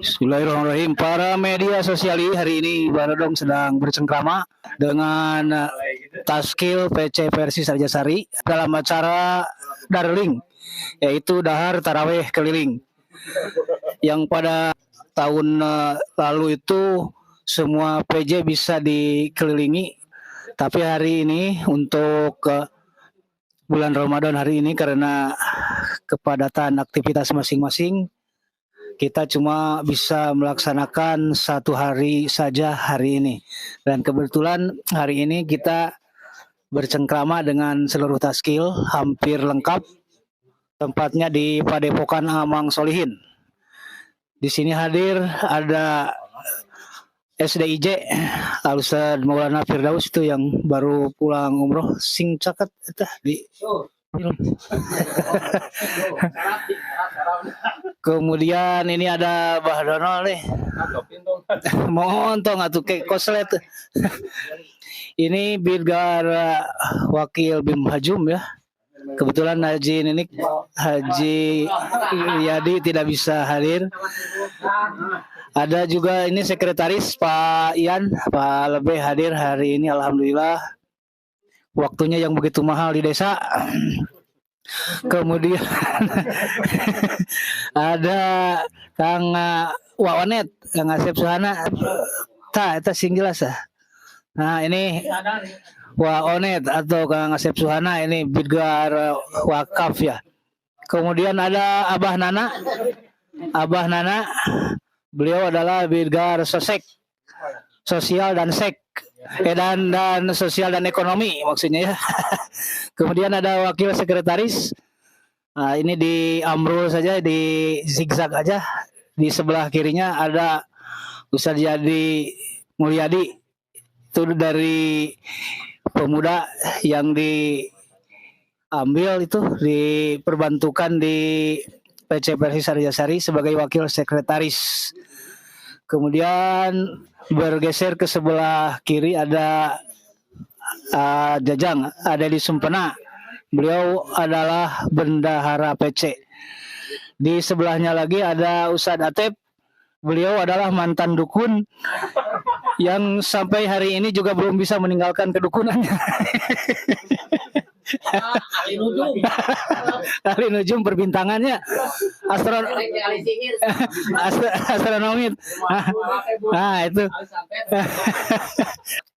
Bismillahirrahmanirrahim. Para media sosial hari ini Barodong sedang bercengkrama dengan Taskil PC Persis Arjasari dalam acara Darling, yaitu Dahar Taraweh Keliling, yang pada tahun lalu itu semua PJ bisa dikelilingi, tapi hari ini untuk bulan Ramadan hari ini karena kepadatan aktivitas masing-masing, kita cuma bisa melaksanakan satu hari saja hari ini. Dan kebetulan hari ini kita bercengkrama dengan seluruh taskil hampir lengkap. Tempatnya di Padepokan Amang Solihin. Di sini hadir ada SDIJ Al-Ustaz Maulana Firdaus itu yang baru pulang umroh sing caket eta di film. Kemudian ini ada Bah Donol nih. Mohon tong atuh ke koslet. Ini Bidgar Wakil Bim Hajum ya. Kebetulan Haji Ninik, Haji Yadi tidak bisa hadir. Ada juga ini sekretaris Pak Ian, Pak Lebe hadir hari ini, alhamdulillah. Waktunya yang begitu mahal di desa. Kemudian ada Kang Wawanet, Kang Asep Suhana. Ta, eta sing jelas ah. Nah, ini Waonet atau Kang Asep Suhana ini Bidgar Wakaf ya. Kemudian ada Abah Nana. Abah Nana, beliau adalah Bidgar Sosek, sosial dan sek. Dan sosial dan ekonomi maksudnya ya. Kemudian ada wakil sekretaris. Nah, ini di Amrul saja, di zigzag aja. Di sebelah kirinya ada Ustaz Yadi Mulyadi, itu dari pemuda yang diambil itu diperbantukan di PC Persis Arjasari sebagai wakil sekretaris. Kemudian bergeser ke sebelah kiri ada Jajang, ada di Sumpena. Beliau adalah bendahara PC. Di sebelahnya lagi ada Ustadz Atep. Beliau adalah mantan dukun yang sampai hari ini juga belum bisa meninggalkan kedukunannya. Ahli nujum. Ahli nujum perbintangannya. Astronomi. Nah, itu.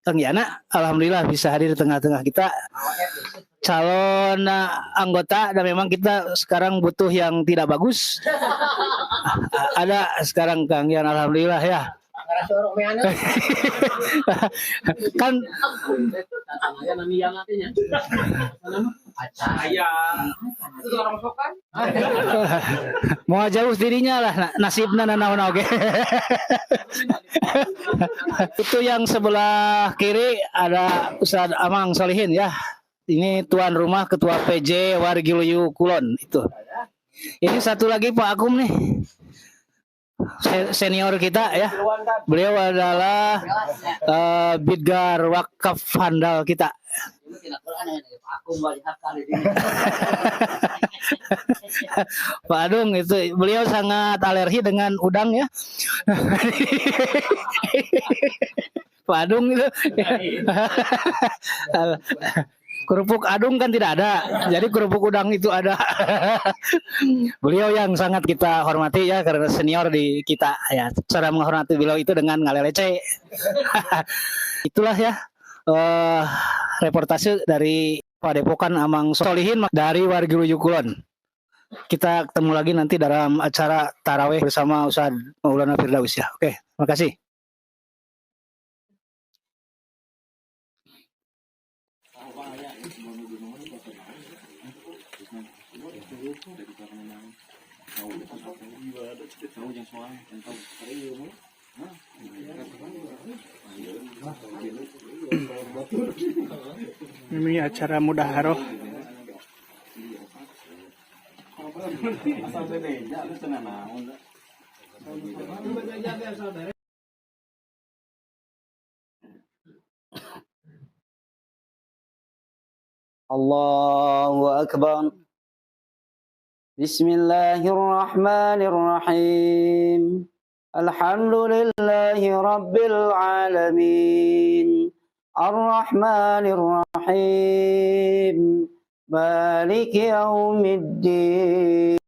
Kang Yana, alhamdulillah bisa hadir di tengah-tengah kita. Calon anggota, dan memang kita sekarang butuh yang tidak bagus. Ada sekarang Kang Yan, alhamdulillah ya. Kan mau jauh dirinya lah nasibna nanaon oge. Itu yang sebelah kiri ada Ustadz Amang Solihin ya. Ini tuan rumah ketua PJ Wargiluyu Kulon itu. Ini satu lagi Pak Akum nih, senior kita ya. Beliau adalah Bidgar Wakaf handal kita. Pak Adung itu beliau sangat alergi dengan udang ya. Pak Adung itu. Kerupuk adung kan tidak ada, jadi kerupuk udang itu ada. Beliau yang sangat kita hormati ya, karena senior di kita ya. Cara menghormati beliau itu dengan ngalelece. Itulah ya reportase dari Padepokan Amang Solihin dari Wargiluyu Kulon. Kita ketemu lagi nanti dalam acara taraweh bersama Ustadz Maulana Firdaus ya. Oke, terima kasih. Ini acara mudaharoh. Allahu Akbar. Bismillahirrahmanirrahim. الحمد لله رب العالمين الرحمن الرحيم مالك يوم الدين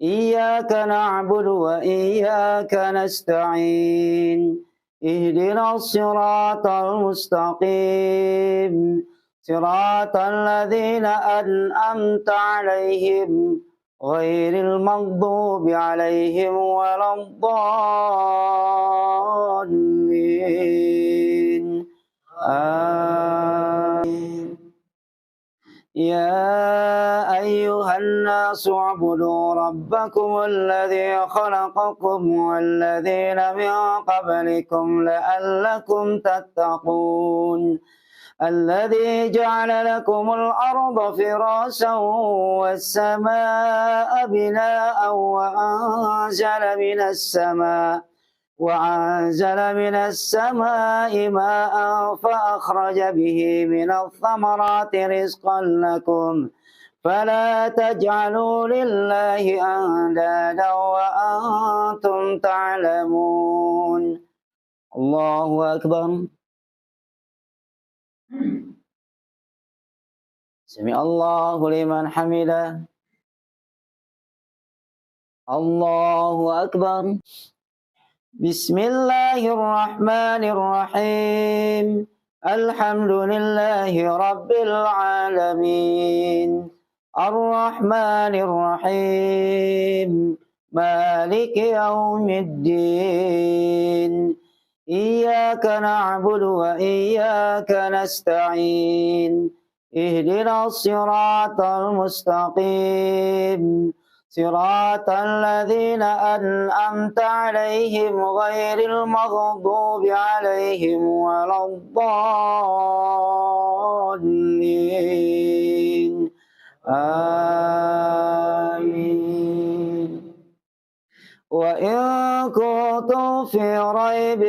إياك نعبد وإياك نستعين اهدنا الصراط المستقيم صراط الذين أنعمت عليهم غير المغضوب عليهم ولا الضالين. آمين. يا أيها الناس اعبدوا ربكم الذي خلقكم والذين من قبلكم لعلكم تتقون. الذي جعل لكم الأرض فراشا والسماء بناء وأنزل من السماء ماء فأخرج به من الثمرات رزقا لكم فلا تجعلوا لله أندادا وأنتم تعلمون. الله أكبر. سمع الله لمن حمده. الله أكبر. بسم الله الرحمن الرحيم. الحمد لله رب العالمين الرحمن الرحيم مالك يوم الدين إياك نعبد وإياك نستعين اهدنا الصراط المستقيم صراط الذين أنعمت عليهم غير المغضوب عليهم ولا الضالين. آمين. وإن كنتم في ريب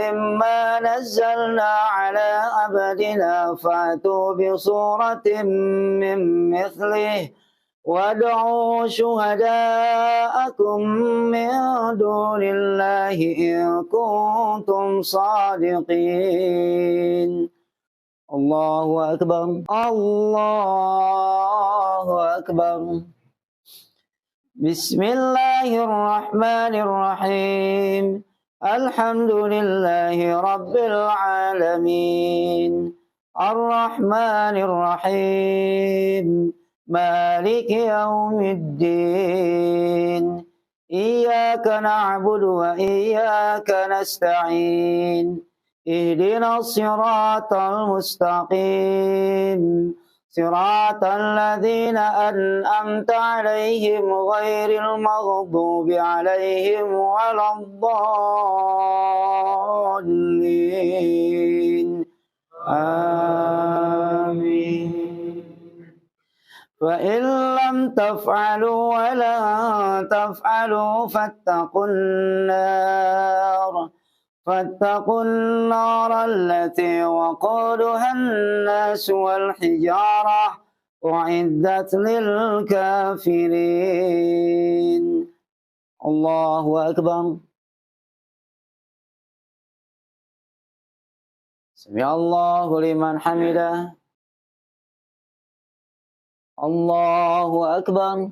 مما نزلنا على عبدنا فأتوا بصورة من مثله وادعوا شهداءكم من دون الله إن كنتم صادقين. الله أكبر. الله أكبر. بسم الله الرحمن الرحيم. الحمد لله رب العالمين الرحمن الرحيم مالك يوم الدين إياك نعبد وإياك نستعين اهدنا الصراط المستقيم صراط الذين أنعمت عليهم غير المغضوب عليهم ولا الضالين. آمين. فإن لم تفعلوا ولا تفعلوا فاتقوا النار التي وقودها الناس والحجارة أعدت للكافرين. الله أكبر. سمع الله لمن حمده. الله أكبر.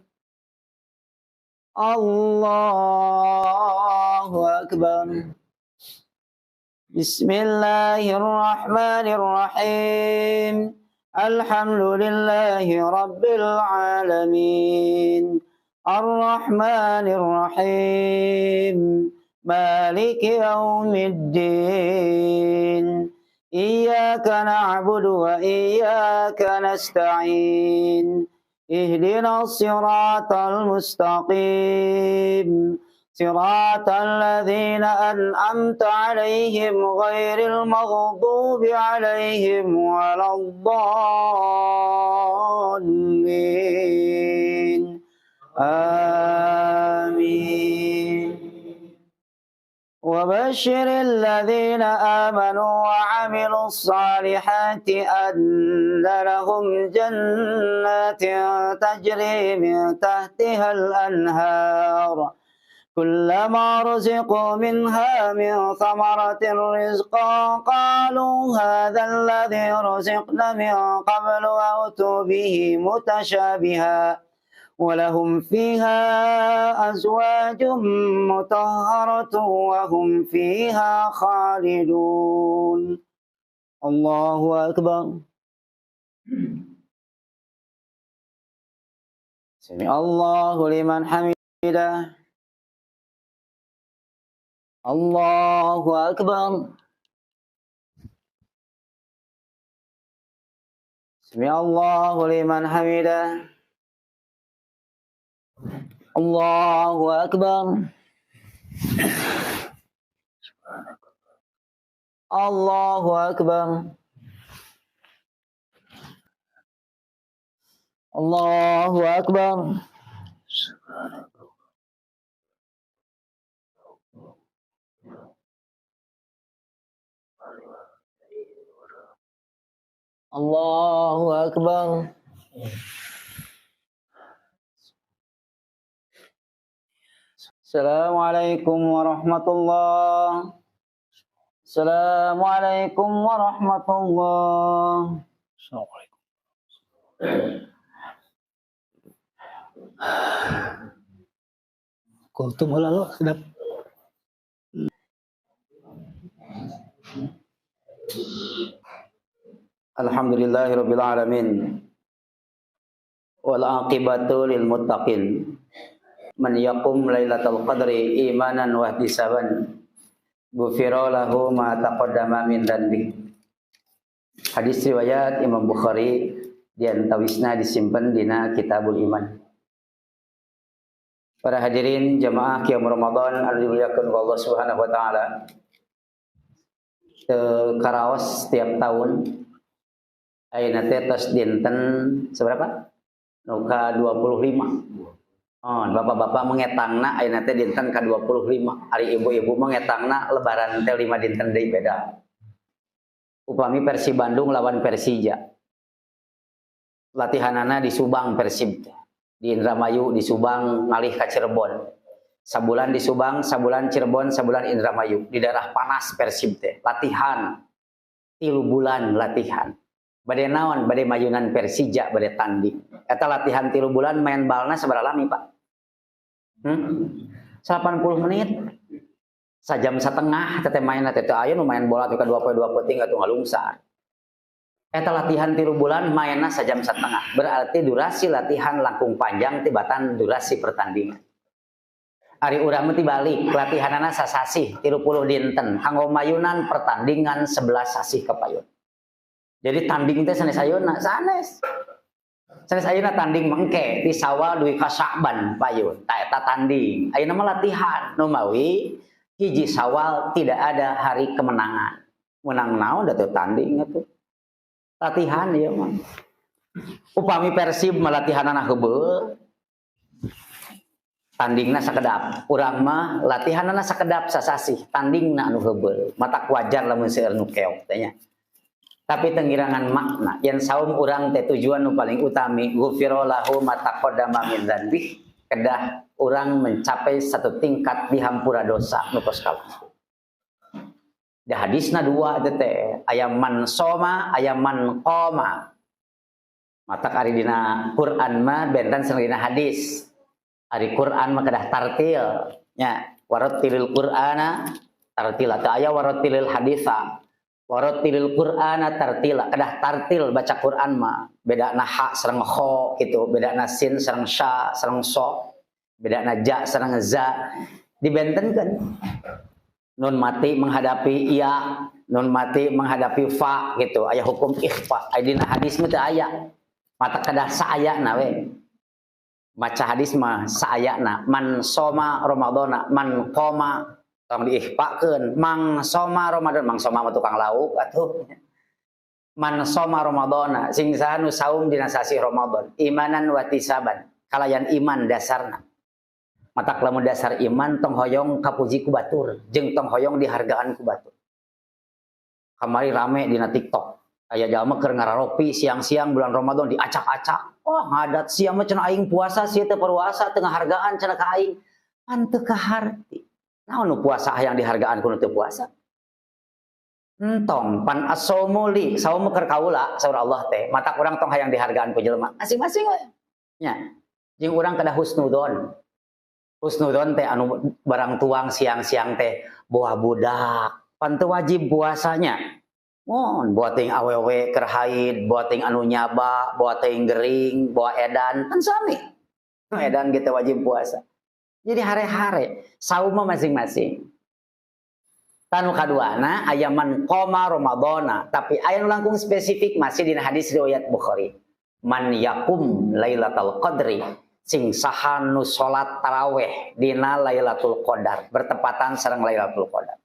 الله أكبر. بسم الله الرحمن الرحيم. الحمد لله رب العالمين الرحمن الرحيم مالك يوم الدين إياك نعبد وإياك نستعين اهدنا الصراط المستقيم صراط الذين أنعمت عليهم غير المغضوب عليهم ولا الضالين. آمين. وبشر الذين آمنوا وعملوا الصالحات أن لهم جنات تجري من تحتها الأنهار كلما رزقوا منها من ثمرة رزقا قالوا هذا الذي رزقنا من قبل وأتوا به متشابها ولهم فيها أزواج مطهرة وهم فيها خالدون. الله أكبر. سمع الله لمن حمده. الله أكبر. سمع الله لمن حمده. الله أكبر. الله أكبر. الله أكبر. الله أكبر. السلام عليكم ورحمة الله. السلام عليكم ورحمة الله. Assalamualaikum. Kultum heula lo sedap. Alhamdulillahirabbil alamin. Wal aqibatu lil muttaqin. Man yaqum lailatal qadri imanan wa ihtisaban ghufira lahu ma taqaddama min dhanbi. Hadis riwayat Imam Bukhari diantawisna disimpen dina Kitabul Iman. Para hadirin jamaah qiyam Ramadan anu dimuliakeun ku Allah Subhanahu wa taala. Teu karaos setiap tahun ayeuna teh tos dinten seberapa? Nu ka 25. Oh, bapak-bapak mengetangna ayeuna teh dinten ka 25. Ari ibu-ibu mengetangna lebaran teh 5 dinten deui beda. Upami Persib Bandung lawan Persija. Latihanana di Subang Persib teh. Di Indramayu, di Subang ngalih ka Cirebon. Sabulan di Subang, sabulan Cirebon, sabulan Indramayu. Di daerah panas Persib teh. Latihan 3 bulan latihan. Bade naon, bade mayunan Persija, bade tanding. Eta latihan 3 bulan main balna sabaraha lami, Pak? 80 menit. Sajam setengah teh main teh teu aya nu main bola teh ka 2 poe 2 peuting atuh ngalungsar. Eta latihan 3 bulan mainna sajam setengah. Berarti durasi latihan langkung panjang tibatan durasi pertandingan. Ari urang mah tibalik, latihanana sasasih 30 dinten, kanggo mayunan pertandingan 11 sasih kapayun. Jadi tanding teh sanes ayeuna, sanes. Sanes ayeuna tanding mengke di Sawal dugi ka Sya'ban payun. Ta eta tanding. Ayeuna mah latihan. Nu mawi hiji Sawal tidak ada hari kemenangan. Menang naon da teu tanding atuh. Latihan ieu mah. Upami Persib mah latihanana heubeul. Tandingna sakedap. Urang mah latihanana sakedap sasasih, tandingna anu heubeul. Matak wajar lamun seueur nu keok teh nya. Tapi tengirangan makna yang saum urang teh tujuan nu paling utami ghufira lahu ma taqaddama min dzanbi, kedah urang mencapai satu tingkat dihampura dosa nu kos kalah. Da hadisna dua teh teh, aya man soma, aya man qoma. Matak ari dina Quran mah benten sareng dina hadis. Ari Quran mah kedah tartil nya, warattilil Qur'ana tartila. Teu aya warattilil hadisa. Warattilil Qur'ana tartila, kedah tartil baca Quran mah. Bedana ha sareng kho gitu, bedana sin sareng sya sareng so, bedana ja sareng za, dibentenkeun. Nun mati menghadapi iya, nun mati menghadapi fa gitu. Aya hukum ikhfa. Aya dina hadis mah teu aya. Mata kedah saayana we. Maca hadis mah saayana, man soma Ramadana, man qoma tong diikhfakeun, mang soma Ramadan, mang soma mah tukang lauk atuh. Man soma Ramadana, sing saha nu saum dina sasih Ramadan, imanan wa tisaban, kalayan iman dasarna. Matak lamun dasar iman tong hoyong kapuji ku batur, jeung tong hoyong dihargaan ku batur. Kamari rame dina TikTok. Aya jalma keur ngararopi siang-siang bulan Ramadan diacak-acak. Wah, ngadat siang mah cenah aing puasa sia teu puasa teu ngahargaan cenah ka aing. Pan teu kaharti. Naon nu puasa hayang dihargaan ku nu teu puasa? Entong pan as-shaumu li, saum keur kaula saur Allah teh. Matak urang tong hayang dihargaan ku jelema. Masing-masing we. Nya. Jeung urang kedah husnudon. Husnudon teh anu barang tuang siang-siang teh boa budak. Pan teu wajib puasanya. Mon, boa teuing awewe keur haid, boa teuing anu nyaba, boa teuing gering, boa edan, kan sami. Edan gitu wajib puasa. Jadi hare-hare, saum mah masing-masing. Tanu kaduana aya man qoma Ramadhana, tapi aya nu langkung spesifik masih dina hadis riwayat Bukhari. Man yakum Lailatul Qadri, sing saha nu salat taraweh dina Lailatul Qadar, bertepatan sareng Lailatul Qadar.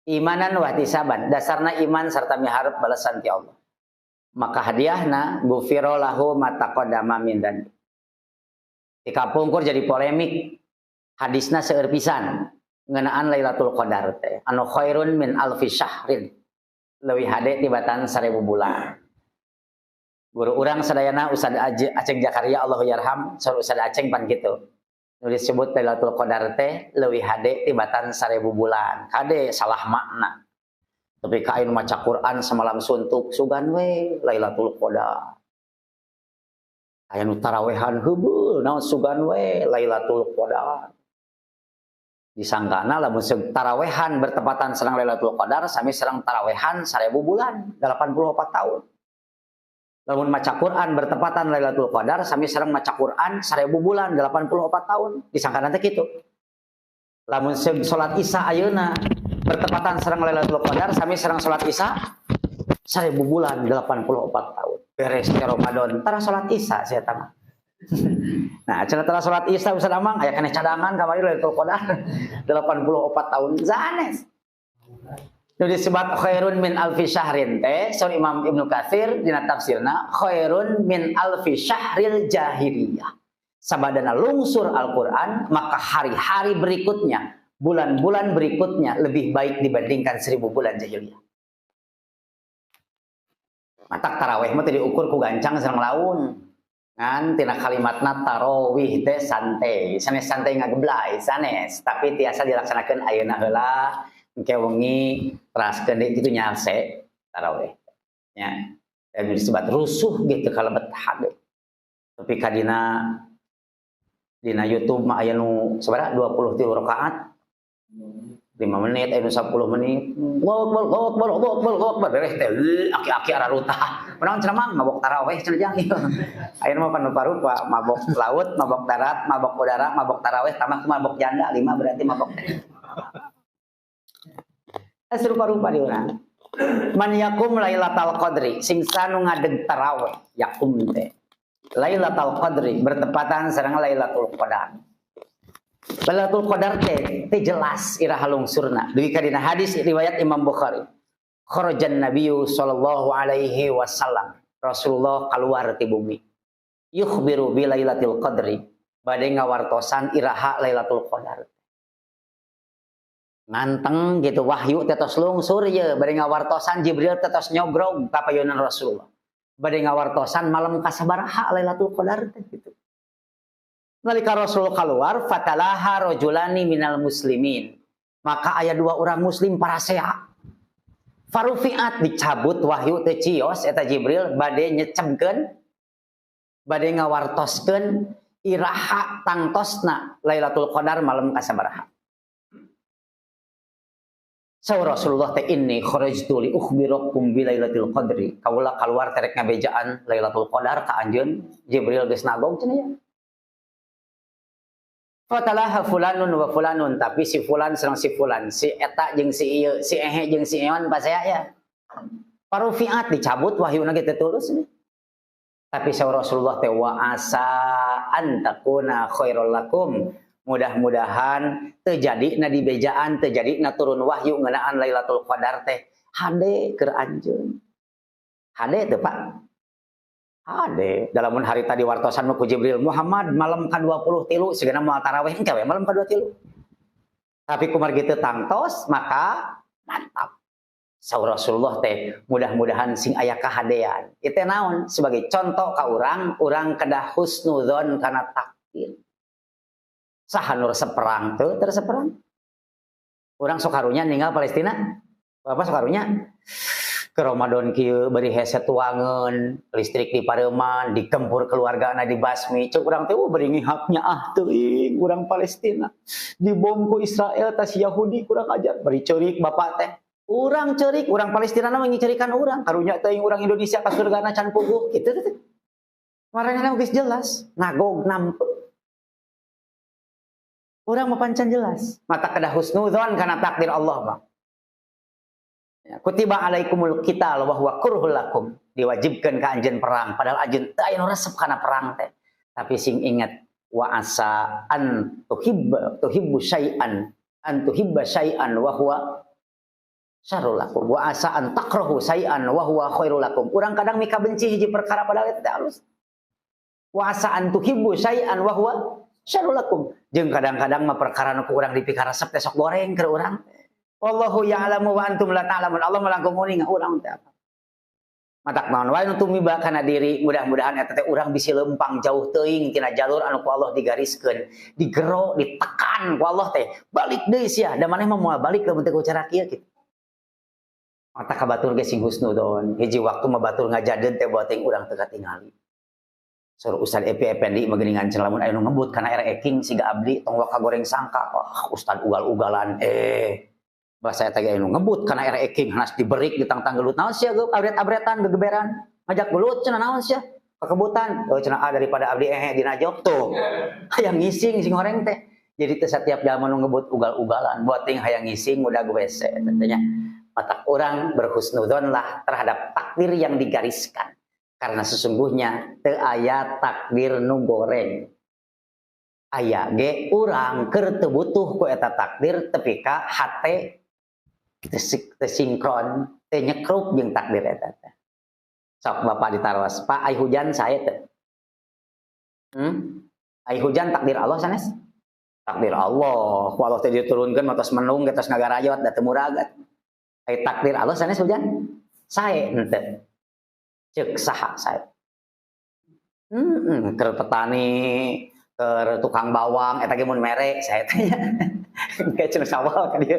Imanan wa ihtisaban, dasarna iman serta miharep balasan ti Allah. Maka hadiahna gufira lahu ma taqaddama min dzanbi. Di kapungkur jadi polemik, hadisna seueur pisan ngeunaan Lailatul Qadar teh anu khairun min alfi syahrin, leuwih hade tibatan 1000 bulan. Guru urang sadayana Ustaz Aceng Jakaria Allahu yarham, saur Ustaz Aceng pan kitu. Nu disebut Lailatul Qadar teh leuwih hade tibatan 1000 bulan. Kade salah makna. Tapi ka anu maca Quran semalam suntuk sugan we Lailatul Qadar. Aya nu tarawehan heubeul naon sugan we Lailatul Qadar. Disangkana lamun tarawehan bertepatan sareng Lailatul Qadar sami sareng tarawehan 1000 bulan 84 tahun. Lamun maca Quran bertepatan Lailatul Qadar sami sareng maca Quran 1000 bulan 84 tahun. Disangkana teh kitu. Lamun salat Isya ayeuna bertepatan sareng Lailatul Qadar sami sareng salat Isya 1000 bulan 84 tahun. Beres ke Ramadan tara salat Isya sia mah. Nah, cenah tara salat Isya Ustaz Amang aya keneh cadangan kamari Lailatul Qadar 84 tahun sanes. Nu disebut khairun min alfi syahrin teh saur Imam Ibnu Katsir dina tafsirna khairun min alfi syahril jahiliyah. Sabadana lungsur Al-Qur'an maka hari-hari berikutnya, bulan-bulan berikutnya lebih baik dibandingkan 1000 bulan jahiliyah. Matak taraweh mah teu diukur ku gancang sareng laun. Ngan tina kalimatna tarawih teh santai, sanes santai ngageblay sanes, tapi tiasa dilaksanakeun ayeuna heula, engke wengi teraskeun deui kitu nyalse tarawih. Nya, dan disebut rusuh gitu kalebet hade. Tapi kadina dina YouTube mah aya nu sabaraha 23 rakaat 5 menit, aya nu 10 menit. Allahu akbar, Allahu akbar, Allahu akbar, Allahu akbar. Beres teh aki-aki ararutah. Kunaon cenah mang mabok taraweh cenah jang. Ayeuna mah pan rupa-rupa, mabok laut, mabok darat, mabok udara, mabok taraweh, tambah ku mabok janda, 5 berarti mabok teh. Rupa-rupa di urang. Man yakum Lailatul Qadri, sing sanu ngadeg taraweh, yakum teh. Lailatul Qadri bertepatan sareng Lailatul Qadar. Lailatul Qadar teh teh jelas iraha lungsurna. Dugi ka dina hadis riwayat Imam Bukhari. Kharajan Nabiyyu sallallahu alaihi wasallam. Rasulullah keluar ti bumi. Yukhbiru bi Lailatul Qadri. Bade ngawartosan iraha Lailatul Qadar. Nganteng gitu wahyu teh tos lungsur ye bade ngawartosan Jibril teh tos nyogrog ka payunan Rasulullah. Bade ngawartosan malam kasabaraha Lailatul Qadar teh gitu. Nalika Rasul keluar fatalaha rajulani minal muslimin. Maka aya dua orang muslim parasea. Farufiat dicabut wahyu teh cios eta Jibril bade nyecemkeun bade ngawartoskeun iraha tangtosna Lailatul Qadar malam kasabaraha. Saur Rasulullah teh inni kharajtu li ukhbirakum bi Lailatul Qadri. Kaula kaluar terek ngabejaan Lailatul Qadar ka anjeun Jibril geus nagog cenah ya. Fatalaha fulanun wa fulanun, tapi si fulan sareng si fulan, si eta jeung si ieu, si ehe jeung si eon pasea ya. Parufiat dicabut wahyuna ge teh tulus nih. Tapi saur Rasulullah teh wa asa an takuna khairul lakum. Mudah-mudahan terjadi na dibejaan, terjadi na turun wahyu ngeunaan Lailatul Qadar teh hade keur anjeun. Hade teu Pak? Hade. Dalamun hari tadi wartosan ku Jibril Muhammad malam ka-23 sigana moal tarawih engke we malam ka-23. Tapi kumargi teu tangtos maka mantap. Saur Rasulullah teh mudah-mudahan sing aya kahadean. Ieu teh naon? Sebagai contoh ka urang, urang kedah husnudzon kana takdir. Saha nu resep perang teu resep perang. Urang sok karunya ninggal Palestina. Bapak sok karunya ke Ramadan kieu bari hese tuangeun, listrik di pareuman, digempur keluargana dibasmi. Cek urang teh bari ngihapnya ah teuing urang Palestina. Dibom ku Israel tas Yahudi kurang ajar. Bari ceurik bapak teh. Urang ceurik, urang Palestina mah ngicerikan urang. Karunya teuing urang Indonesia ka surgana can puguh kitu teh. Maranehna geus jelas, nagog nampe. Urang mah pancan jelas. Mata kedah husnudzon kana takdir Allah mah. Ya, kutiba alaikumul qital wa huwa kurhul lakum. Diwajibkeun ka anjeun perang padahal anjeun teu aya nu resep kana perang teh. Tapi sing ingat wa asa an tuhibba tuhibbu syai'an an tuhibba syai'an wa huwa syarrul lakum wa asa an takrahu syai'an wa huwa khairul lakum. Urang kadang mika benci hiji perkara padahal itu teh alus. Wa asa an tuhibbu syai'an wa huwa syarrul lakum. Jeung kadang-kadang mah perkara nu ku urang dipikaresep teh sok goreng keur urang. Wallahu ya'lamu wa antum la ta'lamun. Allah mah langkung uninga urang teh apa. Matak naon wae nu tumiba kana diri, mudah-mudahan eta teh urang bisi lempang jauh teuing tina jalur anu ku Allah digariskeun, digero, ditekan ku Allah teh. Balik deui sia, da maneh mah moal balik lamun teu ku cara kieu kitu. Mata ka batur ge sing husnudon. Hiji waktu mah batur ngajadeun teh buat ting urang teu katingali. Sur Ustad Epi Effendi mah geuningan cenah lamun aya nu ngebut kana ereking siga abdi tong waka goreng sangka. Wah, Ustad ugal-ugalan bahasa eta ge anu ngebut kana ereking hanas diberik ditangtang gelut naon sia abret-abretan gegeberan ngajak gelut cenah naon sia kekebutan oh cenah daripada abdi dina jok tuh hayang ngising sing horeng teh. Jadi teh setiap jalma nu ngebut ugal-ugalan buat ting hayang ngising udah WC tentunya. Matak urang berhusnudzon lah terhadap takdir yang digariskan. Karena sesungguhnya teu aya takdir nu goreng. Aya ge urang keur teu butuh ku eta takdir tepi ka hate teu sinkron, teu nyekrup jeung takdir eta teh. Sok bapak ditaros, Pak ai hujan sae teu? Ai hujan takdir Allah sanes? Takdir Allah. Ku Allah teh diturunkeun mah tos mendung ge tos ngagarayot da teu muragat. Ai takdir Allah sanes hujan? Sae henteu. Cek saha sae. Keur petani, keur tukang bawang eta ge mun mere sae teh nya. Kayak cenah sawal ka dieu.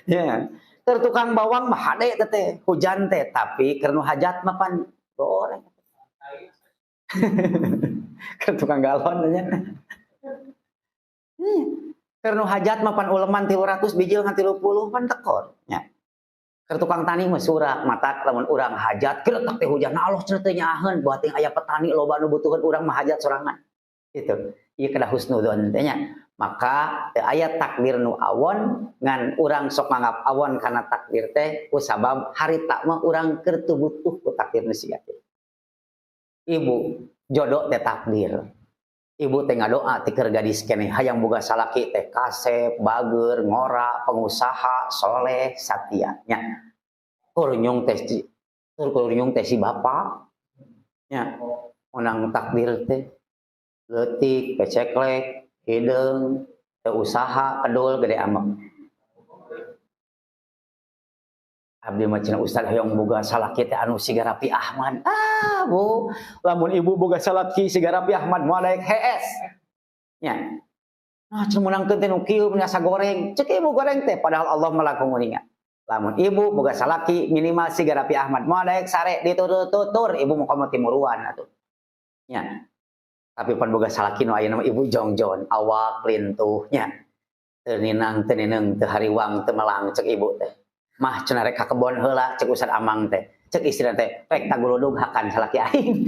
Ya. Keur tukang bawang mah hade teh teh hujan teh, tapi keur nu hajat mah pan goreng. Keur tukang galon nya. Keur nu hajat mah pan uleman 300 bijil ngan 30 pan tekor nya. Keur tukang tani mah surak matak lamun urang hajat geretak teh hujan. Nah Allah cenah teh nyaaheun buat ting aya petani loba nu butuheun urang mah hajat sorangan. Gitu. Ieu kedah husnudzon teh nya. Maka teu aya takdir nu awon ngan urang sok nganggap awon kana takdir teh ku sabab harita mah urang keur teu butuh ku takdir nu siga kitu. Ibu jodoh teh takdir. Ibu teh ngadoa ti keur gadis keneh hayang boga salaki teh kasep, bager, ngora, pengusaha, soleh, satia nya. Kurunyung teh si, kurunyung teh si bapak nya. Menang takdir teh leutik, peceklek, hideung, teu usaha, kedul gede amek. Abdi mah cenah Ustaz hoyong boga salaki teh anu siga Raffi Ahmad. Ah, Bu, lamun ibu boga salaki siga Raffi Ahmad moal daek hees. Nya. Nah, cenah meunangkeun teh nu kieu mun asa goreng. Cek ibu goreng teh padahal Allah mah langkung uninga. Lamun ibu boga salaki minimal siga Raffi Ahmad moal daek sare ditutur-tutur ibu mau komo timuruan atuh. Nya. Tapi pan boga salaki nu ayeuna mah ibu jongjon, awak lintuh nya. Teu ninang teu nineung teu hariwang teu melang cek ibu teh. Mah cenah rek ka kebon heula cek Ustad Amang teh. Cek istrina teh rek taguludug hakan salaki aing.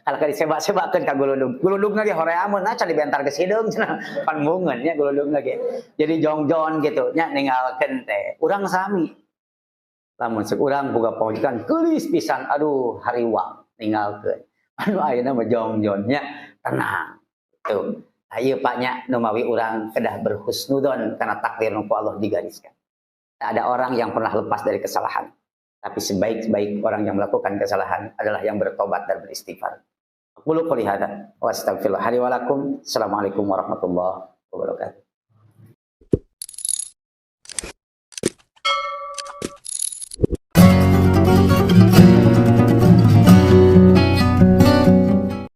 Kalau disebak-sebakeun ka guludug. Guludugna ge horeamun nah can dibentar geus hideung cenah. Pan mungeun nya guludugna ge. Jadi jongjon gitu nya ninggalkeun teh. Urang sami. Lamun cek urang boga pamajikan geulis pisan aduh hariwang ninggalkeun. Anu ayeuna mah jongjon nya tenang. Tuh. Ieu Pak nya nu mawi urang kedah berhusnudon kana takdir nu ku Allah digariskan. Tak ada orang yang pernah lepas dari kesalahan. Tapi sebaik-baik orang yang melakukan kesalahan adalah yang bertobat dan beristighfar. Aqulu qouli hadza wa astaghfirullah li wa lakum. Assalamualaikum warahmatullahi wabarakatuh.